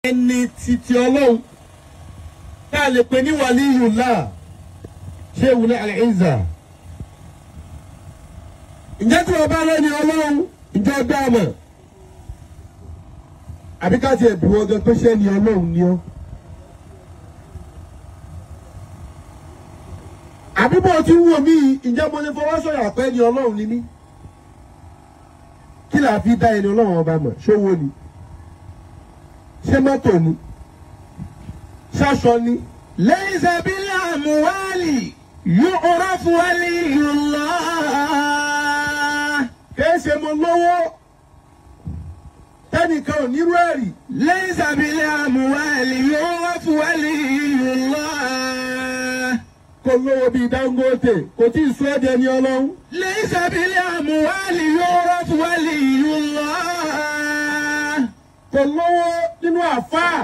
Ẹni títí ọlọ́run tá a lè pè ní waliyullah ṣé ìwúlẹ̀ al-Izza. Ǹjẹ́ tí wọ́n bá lẹ́ni ọlọ́run ǹjẹ́ ọgbẹ́ àmọ̀? Àbí ká tiẹ̀ bí wọ́n gan pé ṣé ẹni ọlọ́run ni ọ́? Àbí bó ti wù mí ǹjẹ́ mo lè fọwọ́ sọ̀yà pé ẹni ọlọ́run ni mí? Kí là á fi dá ẹni ọlọ́run ọba mọ̀? Ṣówó ni? Ṣé mọ́tò ni? Ṣáṣọ ni? Laysa bil amwali yu'rafu waliyullah. Kìí ṣe mo lówó tẹ́nìkan ò nírú ẹ̀rí. Laysa bil amwali yu'rafu waliyullah. Kò lówó bíi Dangote kò tí ì sọ ẹ́ dẹni ọlọ́run. Laysa bil amwali yu'rafu waliyullah. Kò lówó nínú àfáà.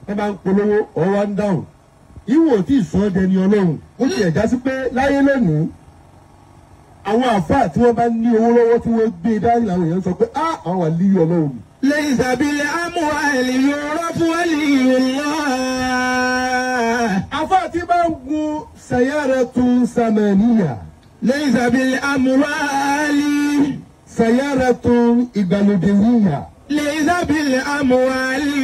Ẹ bá ń polówó ọwọ́ ń dáhùn. Ìwò tí ì sọ ẹ́ dẹni ọlọ́run. Ó ti ẹ̀já sí pé láyé lónìí àwọn àfáà tí wọ́n bá ní owó lọ́wọ́ tí wọ́n gbé dání làwọn èèyàn sọ pé á àwọn wà líyọ ọlọ́run. Laysa bil amwali yu'rafu waliyullah. Àfáà tí bá ń gun sayaratun samaniya. Laysa bil amwali. Sayaratun ìgbàlódéwìyà. Laysa bil amwali.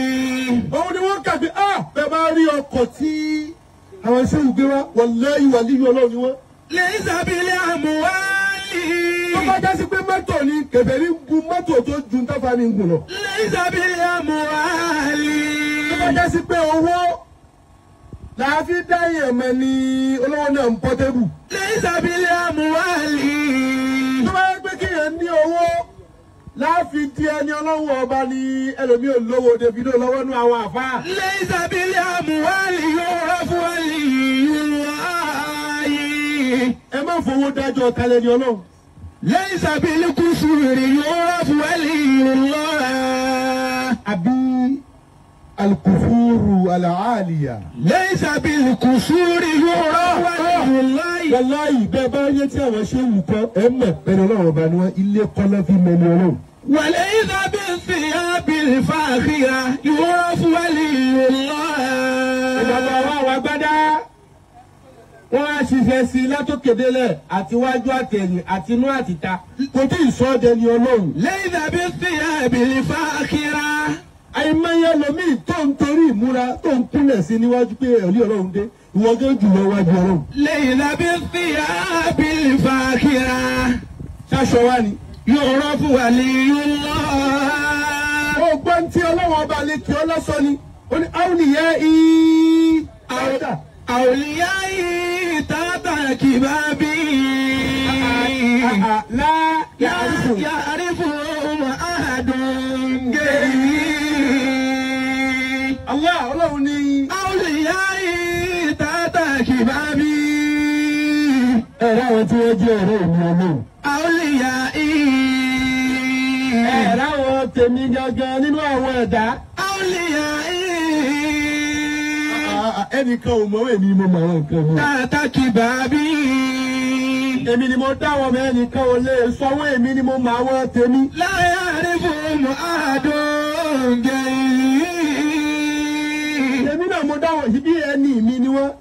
Òun ni wọ́n kàbí á bẹ́ẹ̀ bá rí ọkọ̀ tí àwọn iṣẹ́ ìgbé wa wallahi wàlíyọ ọlọ́run ni wọ́n. Laysa bil amwali. Tó bá jásí pé mọ́tò ni kèfèrí ń gun mọ́tò tó ju táfà mi ń gùn lọ. Laysa bil amwali. Tó bá jásí pé owó làá fi dá èèyàn mọ̀ ni olówó náà ń pọ́tébù. Laysa bil amwali. Tó bá yẹ pé kéèyàn ní owó làá fi di ẹni ọlọ́run ọba ni ẹlòmíì ò lówó Davido lọ́wọ́ nú àwọn àfáà. Laysa bil amwali yu'rafu waliyullah. Ẹ má fowó dájọ́ talẹ̀ ni ọlọ́run. Laysa bil kusuri yu'rafu waliyullah. Àbí alukufuru alaaliya. Laysa bil kusuri yu'rafu waliyullah. Wàláyì bẹ́ẹ̀ bá yẹ tí àwọn ṣe wù kọ́ ẹ mọ̀ pẹ̀lú ọlọ́run ọba ni wọ́n ilé kọ́lá fi mẹ́ni ọlọ́run. Wa laysa bis-siyabil fakhira yu'rafu waliyullah. Ìjọba wa wà gbádá. Wọ́n á ṣiṣẹ́ sí i látòkèdélẹ̀ àtiwájú àtẹ̀yìn àtinú àtìta. Kò tí ì sọ ọ́ dẹni ọlọ́run. Laysa bis-siyabil fakhira. Àìmọye lomi tó ń torí ìmúra tó ń kúnlẹ̀ sí níwájú pé ẹ̀rí ọlọ́run dé ìwọ gán jùlọ wájú ọlọ́run. Laysa bis-siyabil fakhira. Ṣaṣọ wa ni. Yu'rafu waliyullah. Ọgbọ́n tí ọlọ́run ọba lè kí ọ lọ́sọ ni. Ó ní àwòlíyá ìí. Awliya'i tata kibabi. La ya'rifuhum ahadun ghayri. Allah ọlọ́run ni. Awliya'i tata kibabi. Ẹ̀rọ àwọn tí wọ́n jẹ́ ọ̀rẹ́ mi ọlọ́run. Awliya'i. Ẹ̀rọ àwọn tèmi gangan nínú àwọn ẹ̀dá. Awliya'i. Ẹnìkan ò mọ̀ èmi mo mọ̀ àwọn nǹkan mi. Tata kibabi. Èmi ni mo dá wọn mọ ẹnìkan ò lè sọwọ́ èmi ni mo mọ àwọn tèmi. La ya'rifuhum ahadun ghayri. Èmi náà mo dá wọn bí ẹni mi ni wọ́n.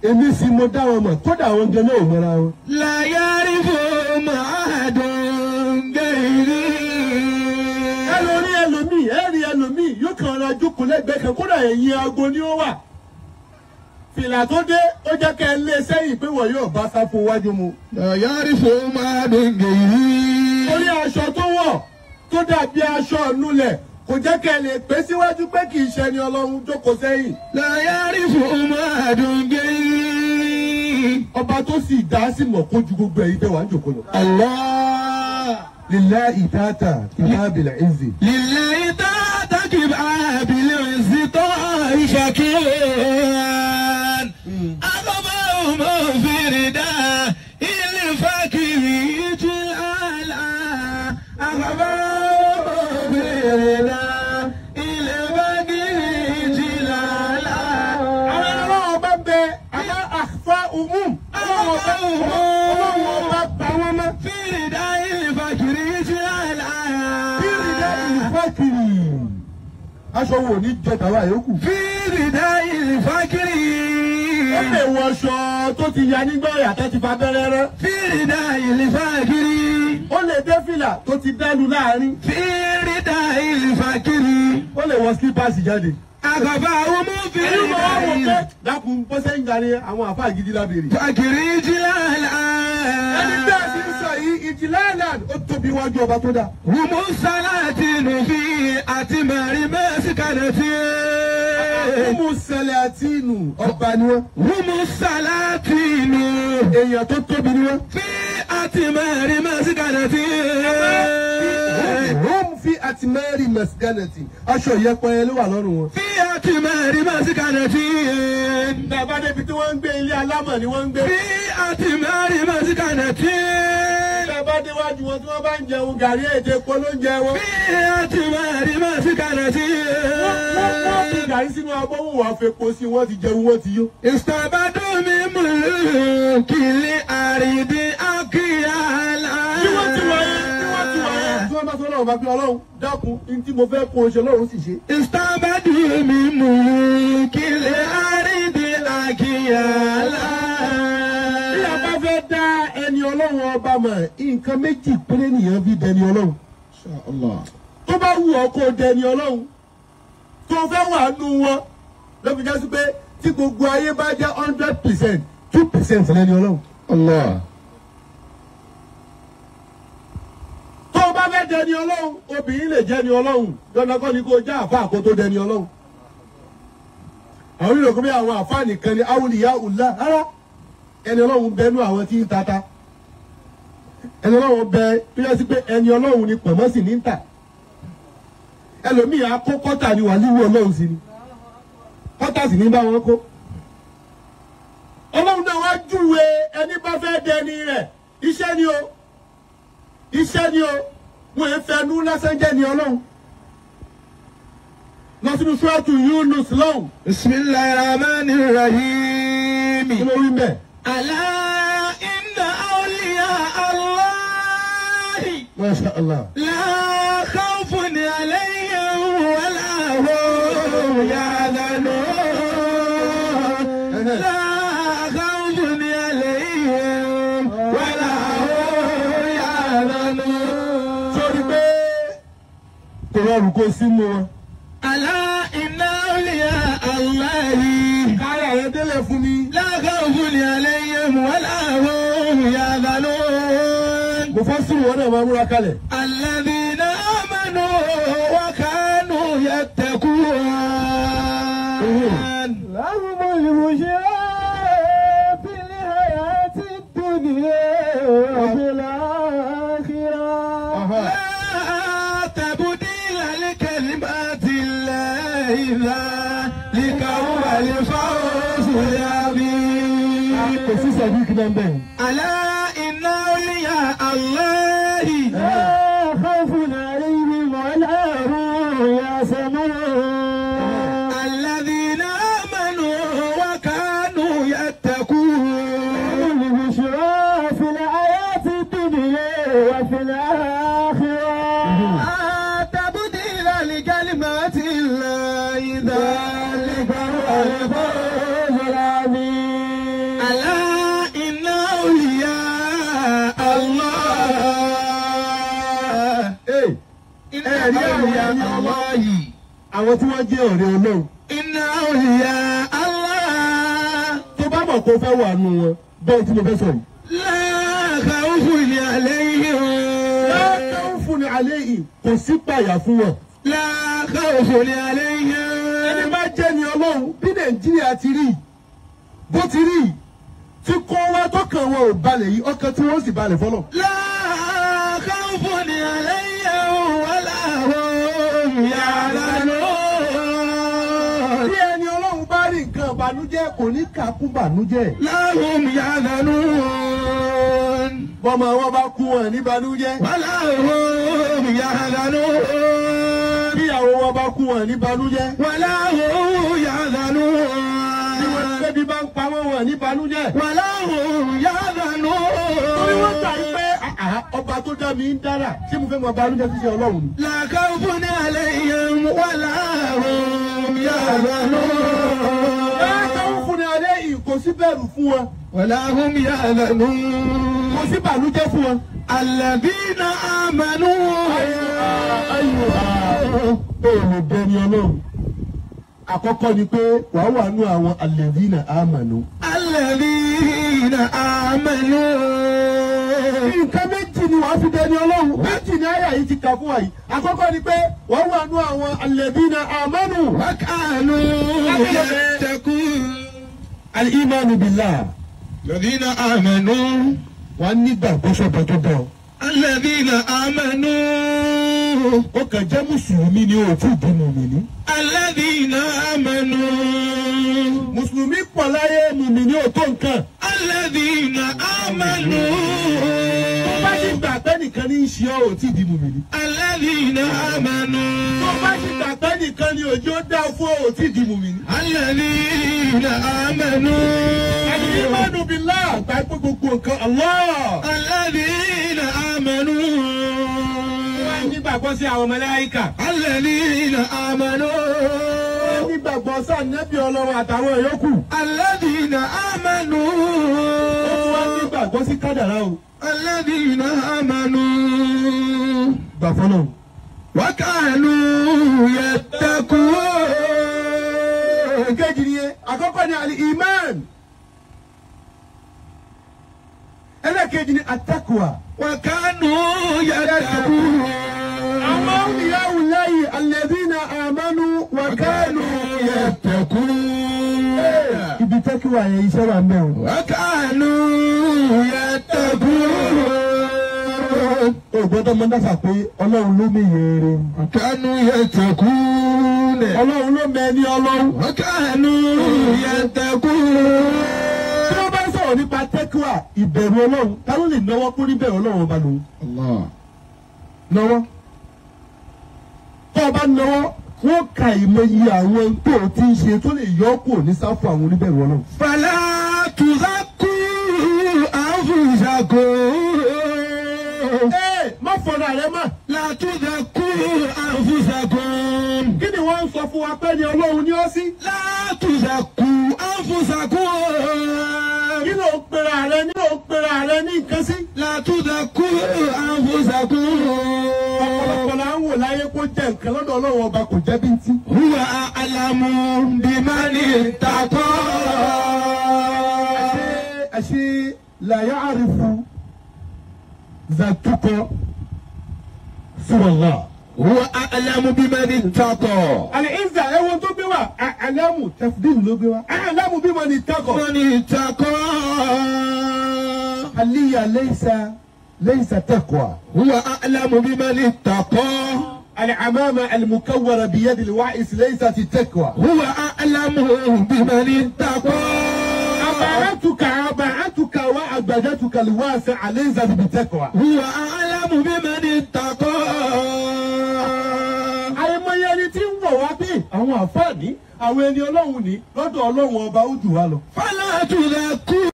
Èmi sì mo dá wọn mọ̀ kódà àwọn gan náà ò mọra wọn. La ya'rifuhum ahadun ghayri. Ẹlòmíì ẹlòmíì ẹ̀rí ẹlòmíì yóò kàn ra jókòó lẹ́gbẹ̀ẹ́ kan kódà ẹ̀yìn aago ni ó wà. Fìlà tó dé ó jẹ́ kẹ́ ẹ lé sẹ́yìn pé wọ́n yóò bá sáfù wájú mu. La ya'rifuhum ahadun ghayri. Orí aṣọ tó wọ̀ tó dàbí aṣọ ìnulẹ̀ kò jẹ́ kẹ́ ẹ lè pé síwájú pé kì í ṣe ni ọlọ́run jókòó sẹ́yìn. La ya'rifuhum ahadun ghayri. Ọba tó sì dá sí mọ̀ kó ju gbogbo ẹ̀yin tẹ́ wàá jókòó lọ. Allah. Lillahi tata kibabil izzi. Lillahi tata kibabil izzi ta'ishakin. Aghfahum fi rida'il fakiri jilala. Aghfahum fi rida'il fakiri jilala. Àwọn ọlọ́run ọba bẹ àmọ́ àfa òmùm. Ọlọ́run ọba pa wọ́n mọ́. Fi rida'il fakiri jilala. Fi rida'il fakiri. Aṣọ wo ní jọ tàwa yòókù. في رداء الفقر. Ó lè wọṣọ tó ti ya nígbà ọ̀yà tó ti fa abẹ́rẹ́ rán. في رداء الفقر. Ó lè dé fìlà tó ti dálu láàrin. في رداء الفقر. Ó lè wọ slippers jáde. أخفاهم في Ẹni mọ̀ wá wò pé رداء dákun bó ṣe ń darí àwọn àfáà gidi lábẹ́rẹ́. الفقر إجلالا. Ẹni bẹ́ẹ̀ sì ń sọ yìí ìjìláàlàn ó tóbi wájú ọba tó dáa. هم السلاطين في أتمار مسكنة. Ọmọ sẹlẹ̀ àti inú ọba ni wọ́n. هم السلاطين Èèyàn tó tóbi ni wọ́n. في أتمار مسكنة. Home fi àtìmẹ́rì mẹ̀sìgánẹ̀tì. Aṣọ ìyẹpẹ ló wà lọ́rùn wọn. في أتمار مسكنة. Bàbá débi tí wọ́n ń gbé ilé alámọ̀ ni wọ́n ń gbé. في أتمار مسكنة. Bàbá déwájú wọn tí wọ́n bá ń jẹun gàrí èdè epo ló ń jẹ wọn. في أتمار مسكنة. Wọ́n fi gàrí sínú abọ́ wọn wà fepo sí wọ́n ti jẹun wọ́n ti yó. استبدوا من ملوك الأرض أكيالا. Bí wọ́n ti wáyé bí wọ́n ti wáyé. Tí wọ́n bá sọ lọ́wọ́ bá pé Ọlọ́run dákun ní tí mo fẹ́ kó o ṣe Ọlọ́run sì ṣe. استبدوا من ملوك الأرض أكيالا. Bí a bá fẹ́ dá ẹni Ọlọ́run ọba mọ̀, nǹkan méjì péré nìyẹn fi dẹni Ọlọ́run. Tó bá wù ọ́ kó o dẹni Ọlọ́run, tó fẹ́ wà nù wọn, ló fi já sí pé tí gbogbo ayé bá jẹ́ 100%, 2% lẹ́ni Ọlọ́run. Allah. Tó o bá fẹ́ dẹni Ọlọ́run, obìnrin lè jẹ́ni Ọlọ́run, dandan kọ́ ni kó o já àfa kó tó dẹni Ọlọ́run. Àwọn ìròkó bí àwọn àfa nìkan ni awùlíyá ùlá rárá, ẹni Ọlọ́run bẹnu àwọn tí ń tata. Ẹni Ọlọ́run bẹ tó yẹ sí pé ẹni Ọlọ́run ni pọ̀nmọ́ sì ní ń tà. Ẹlòmíì akó kọ́tà ni wà líwú Ọlọ́run sí ni. Kọ́tà sì ní bá wọn kó. Ọlọ́run náà wá júwe ẹni bá fẹ́ dẹni rẹ̀. Iṣẹ́ ni o. Iṣẹ́ ni o. Wọ́n ń fẹnu lásán jẹ́ ni Ọlọ́run. Lọ sínú ṣúrátù Yunus lọ́hùn. بسم الله الرحمن الرحيم. Kí ló wí mbẹ̀? ألا إن أولياء الله Masha Allah. لا خوف عليهم ولا هم يحزنون. لا خوف عليهم ولا هم يحزنون. Sọ́ni pé kò rọrùn kó sínú wọn. ألا إن أولياء الله Káyà rẹ délẹ̀ fún mi. لا خوف عليهم ولا هم يحزنون. Mo fọ́ sùn wọn náà máa múra kalẹ̀. الذين آمنوا وكانوا يتقون. لهم البشرى في الحياة الدنيا وفي الآخرة. لا تبديل لكلمات الله ذلك هو الفوز العظيم. Kò sí sọ̀dí kí náà bẹ́ẹ̀. ألا إن أولياء الله لا خوف عليهم ولا هم يحزنون. الذين آمنوا وكانوا يتقون. البشرى في الحياة الدنيا وفي الآخرة. لا تبديل لكلمات الله ذلك هو الفوز العظيم. ألا إن أولياء الله Ee, إن ẹ̀rí àwọn أولياء ẹni الله àwọn tí wọ́n jẹ́ ọ̀rẹ́ Ọlọ́run. إن أولياء الله Tó bá mọ̀ kó fẹ́ wà nù wọn, bẹ́ẹ̀ tí mo fẹ́ sọ yìí. لا خوف عليهم. Láàkàn fún ni alẹ́ yìí kò sí pàyà fún wọn. لا خوف Ẹni عليهم. bá jẹ́ ni Ọlọ́run bí Nàìjíríà ti rí bó ti rí tí kó wá tọkàn wọn ò balẹ̀ yìí ọkàn tí wọ́n sì balẹ̀ fọlọ́. لا خوف عليهم ولا هم يحزنون. Bí ẹni Ọlọ́run bá rí nǹkan ìbànújẹ́ kò ní kàkún bànújẹ́. لا هم يحزنون. Bọ́mọ wọn bá kú wọn ní bànújẹ́. ولا هم يحزنون. Bíyàwó wọn bá kú wọn ní bànújẹ́. ولا هم يحزنون. Bí wọ́n tẹ́bí bá ń pa wọ́n wọn ní bànújẹ́. ولا هم يحزنون. Torí wọ́n gbà yí pé ọba tó dá mi ń dára ṣé mo fẹ́ mọ banújẹ́ ṣíṣe ọlọ́run ni. La khawfun alayhim wala hum yahzanun. La khawfun alayhim kò sí bẹ̀rù fún wọn. Wala hum yahzanun. Kò sí bànújẹ́ fún wọn. Alladhina amanu. Olùbẹ̀rù ọlọ́run. Àkọ́kọ́ ni pé wàá wà nú àwọn alladhina amanu. Alladhina amanu. Nǹkan méjì ni wàá fi dẹni ọlọ́run. Méjì ni àyà yìí ti kà fún wa yìí. Àkọ́kọ́ ni pé wàá wà nú àwọn alladhina amanu. Wa kanu yattaqun. Al-imanu billah. Alladhina amanu. Wàá nígbàgbọ́ sọ́ba tó dá ọ. Alladhina amanu. Ó kàn jẹ́ mùsùlùmí ni ó ti di mùmìnì. Alladhina amanu. Mùsùlùmí pọ̀ láyé mùmìnì ò tó nǹkan. Alladhina amanu. Tó bá ti gbà pé nìkan ní í ṣe ọ́ ò tí di mùmìnì. Alladhina amanu. Tó bá ti gbà pé nìkan ní òjò dá fún ọ́ ò tí di mùmìnì. Alladhina amanu. Al-imanu billah gbà pé gbogbo nǹkan Allah. Alladhina amanu. Nígbàgbọ́ sí àwọn màláíkà. Alladhina amanu. Nígbàgbọ́ sí ànábì Ọlọ́run àtàwọn yòókù. Alladhina amanu. Ó tún wá nígbàgbọ́ sí kádàrá o. Alladhina amanu. Gbà fọlọ́. Wa kanu yattaqun. Èkejì nìyẹn, àkọ́kọ́ ni al-iman. Ẹlẹ́kejì ni at-taqwa. Wa kanu yattaqun. Àwọn awliyaa'u llahi alladhina amanu wa kanu yattaqun. Ibi tẹ́kíwà yẹn iṣẹ́ wà mẹ́ o. Wa kanu yattaqun. O gbọ́dọ̀ mọ dáfà pé Ọlọ́run ló mi yèrè. Wa kanu yattaqun. Ọlọ́run ló mẹ́ni Ọlọ́run. Wa kanu yattaqun. Tí wọ́n bá ń sọ̀rọ̀ nípa tẹ́kíwà ìbẹ̀rù Ọlọ́run, ta ló lè náwó kó ní bẹ̀rù Ọlọ́run ọba lòun? Náwó. Tó o bá náwó, wọ́n ka ìmọ̀ye àwọn tó o ti ń ṣe tó lè yọ ọ́ kúrò ní sáfù àwọn oníbẹ̀rù Ọlọ́run. Fala tuzakku anfusakum. Ee, má fọ̀nà rẹ mọ́. La tuzakku anfusakum. Kí ni wọ́n ń sọ fún wa pé ni Ọlọ́run ní ọ́ sí? La tuzakku anfusakum. Kí ló ń pera rẹ ní ló ń pera rẹ ní nǹkan sí? La tuzakku anfusakum. Ọ̀pọ̀lọpọ̀ la ń wò láyé kó jẹ́ nǹkan lọ́dọ̀ Ọlọ́run ọba kò jẹ́ bíntí. Huwa a'lamu biman ittaqa. Àṣé la ya'rifu zatuqa siwa Allah. Huwa a'lamu biman ittaqa. Al-izza ẹ̀wọ̀n tó gbé wá a'lamu tafdil ló gbé wá. A'lamu biman ittaqa. Man ittaqa. Aliyya laysa taqwa. Huwa a'lamu biman ittaqa. العمامة المكورة بيد الواعث ليست التقوى. هو أعلم بمن اتقى. أبعتك وعبادتك الواسعة ليست بالتقوى. هو أعلم بمن اتقى. Àìmọye ẹni tí ń wọ̀ wá pé àwọn àfáàní àwọn ẹni Ọlọ́run ní lọ́dọ̀ Ọlọ́run ọba ó jù wá lọ. فلا تزكوا